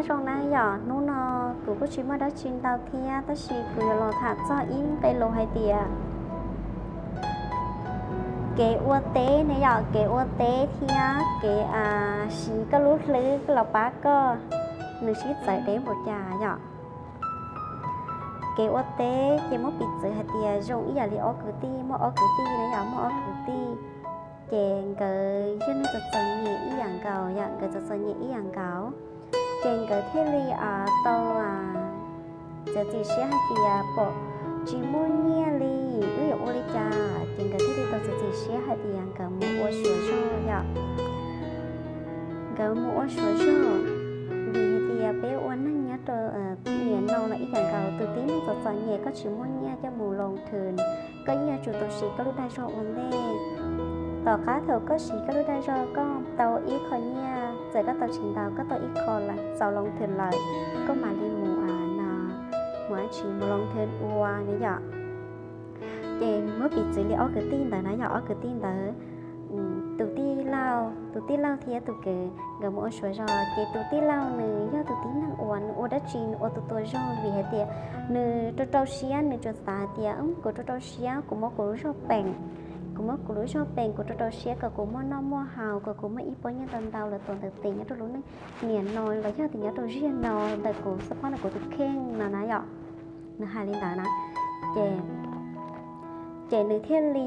Zoo na yom, hnub no kuv kuj tsis muaj dab tsi ntau thiab, tab sis kuv yuav los tham txog ib nqe lus hais tias kev ua teb ne yom, kev ua teb thiab kev siv koj lub hlwb los pab koj, nws sib txawv deb npaum cas yom. Kev ua teb ces muab piv txwv hais tias zoo ib yam li ob kwv tij, muaj ob kwv tij na yom, muaj ob kwv tij, ces nkawd yog neeg txom txom nyem ib yam nkaus yom, nkawd txom txom nyem ib yam nkaus. Ces nkawd thiaj li tau txiav txim siab hais tias pom tsis muaj nyiaj li, wb yuav ua li cas? Ces nkawd thiaj li tau txiav txim siab hais tias nkawd mus ua suav zog yom. Nkawd mus ua suav zog, vim hais tias peb ua neeg nyob rau nim no los ib yam nkaus, tus tib neeg txom txom nyem koj tsis muaj nyiaj coj mus loos thwm, koj yeej yuav tsum tau siv koj lub dag zog ua ntej. Tom qab thaum koj siv koj lub dag zog koj tau ib qho nyiaj, txawm koj tau tsis ntau, koj tau ib qho los txaus loos thwm lawm, koj mam li mus no, mus dab tsi, mus loos thwm ua na yom. Ces muab piv txwv li ob kwv tij ntawd na yom, ob kwv tij ntawd, tus tij laug, tus tij laug thiab tus kwv nkawd mus ua suav zog, ces tus tij laug nws yog tus tib neeg uas nws ua dab tsi nws ua tus tua zog, vim hais tias nws rau rau siab, nws tsuas xav hais tias kuv rau rau siab, kuv muab kuv lub zog peem, kuv muab kuv lub zog peem, kuv rau rau siab kom kuv muaj noj muaj haus, kom kuv muaj ib pob nyiaj ntau ntau los tuav ntawm tes nyob rau lub neej niam no los yog tias nyob rau ziag no ntawm kuv xab phob no kuv tus kheej no na yom. Nws hais li ntawd na, ces, ces nws thiaj li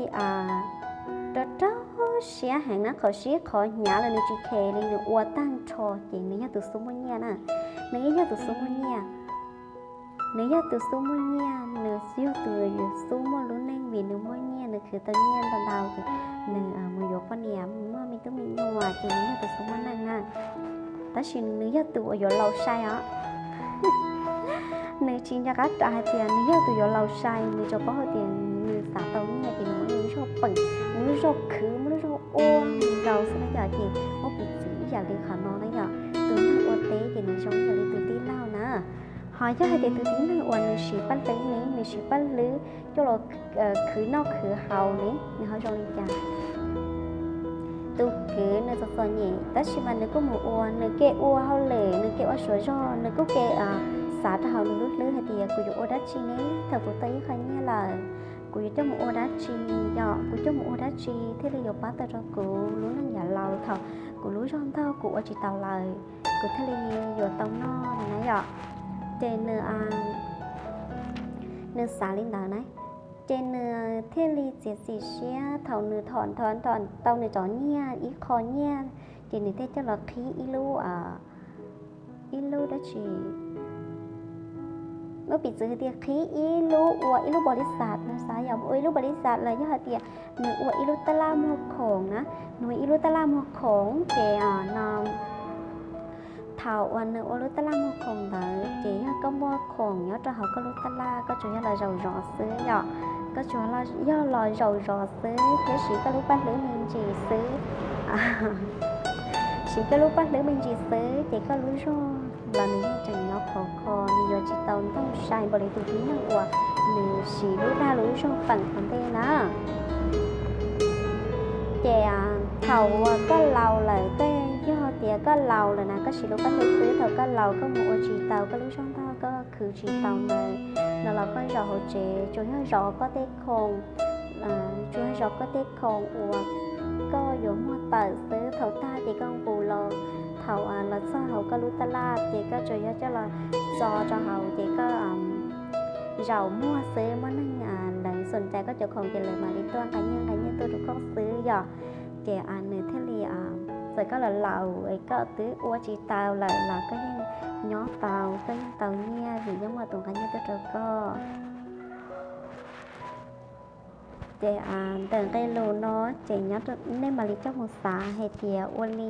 rau rau siab heev na, qhov sib qhov hnyav los nws tsis khes li, nws ua tag nrho, ces nws yog tus xub muaj nyiaj na, nws yeej yog tus xub muaj nyiaj. Nws yog tus xub muaj nyiaj, nws yog tus xub muaj lub neej vim nws muaj nyiaj, nws khwv tau nyiaj ntau ntau ces nws mus yuav poj niam muaj me tub me nyuam ces nws yog tus xub muaj neej na. Tab sis nws yog tus uas yuav laus sai os. Nws tsis nco qab ras hais tias nws yog tus yuav laus sai, nws tsuas paub hais tias nws xav tau nyiaj ces nws muab nws lub zog peem, muab lub zog khwv, muab lub zog ua nkaus xwb na yom. Ces muab piv txwv ib yam li qhov no na yom, tus neeg ua teb ces nws zoo ib yam li tus tij laug na. Ho yog hais tias tus tib neeg uas nws siv paj hlwb ne, nws siv paj hlwb coj los khwv noj khwv haus ne, nws ho zoo li cas? Tus kwv nws txom txom nyem tab sis mas nws kuj mus ua, nws ke ua hauj lwm, nws ke ua suav zog, nws kuj ke xav rau hauv nws lub hlwb hais tias kuv yuav ua dab tsi ne, thaum kuv tau ib qho nyiaj lawm, kuv yuav coj mus ua dab tsi, yog kuv coj mus ua dab tsi thiaj li yuav pab tau rau kuv lub neej yav laus thaum kuv lub zog ntog kuv ua tsis taus lawm, kuv thiaj li yuav tau noj no na yom. Ces nws, nws xav li ntawd na, ces nws thiaj li txiav txim siab thaum nws thom nrho nrho tau nws cov nyiaj ib qho nyiaj, ces nws thiaj coj los qhib ib lub, ib lub dab tsi, muab piv txwv hais tias qhib ib lub ua ib lub npaum li xav, nws xav yog ua ib lub npaum li xav los yog hais tias nws ua ib lub tab laj muag khoom na, nws ua ib lub tab laj muag khoom ces no thaum uas nws ua lub tab laj muag khoom ntawd ces yog koj muag khoom nyob rau hauv koj lub tab laj koj tsuas yog los zaum zov xwb yom, koj tsuas yog los zaum zov xwb thiab siv koj lub paj hlwb me ntsis xwb, siv koj lub paj hlwb me ntsis xwb ces koj lub zog los nws yeej tseem nyob khov kho, nws yuav tsis tau ntog sai npaum li tus tib neeg uas nws siv lub dag lub zog peem ua ntej na. Ces thaum uas koj laus lawm, koj yog tias koj laus lawm na, koj siv lub paj hlwb xwb, thaum koj laus koj mus ua tsis taus, koj lub zog ntog koj khwv tsis tau ntawd no los koj zaum hauv tsev tsuas yog zov koj tej khoom, tsuas yog zov koj tej khoom uas koj yuav muag tawm xwb, thaum tag ces koj nqus los, thaum los txog hauv koj lub tab laj ces koj tsuas yog coj los txo rau hauv ces koj zaum muag xwb, muaj neeg lawv xom cai koj cov khoom ces lawv mam li tuaj nqa nyiaj nqa nyiaj tuaj rau koj xwb yom. Ces nws thiaj li, txawm koj los laus es koj twb ua tsis tau lawm los koj yeej nyob tau, koj yeej tau nyiaj vim yeej muaj tus nqa nyiaj tuaj rau koj. Ces ntawm nqe lus no ces nyob nej mam li coj mus xav hais tias ua li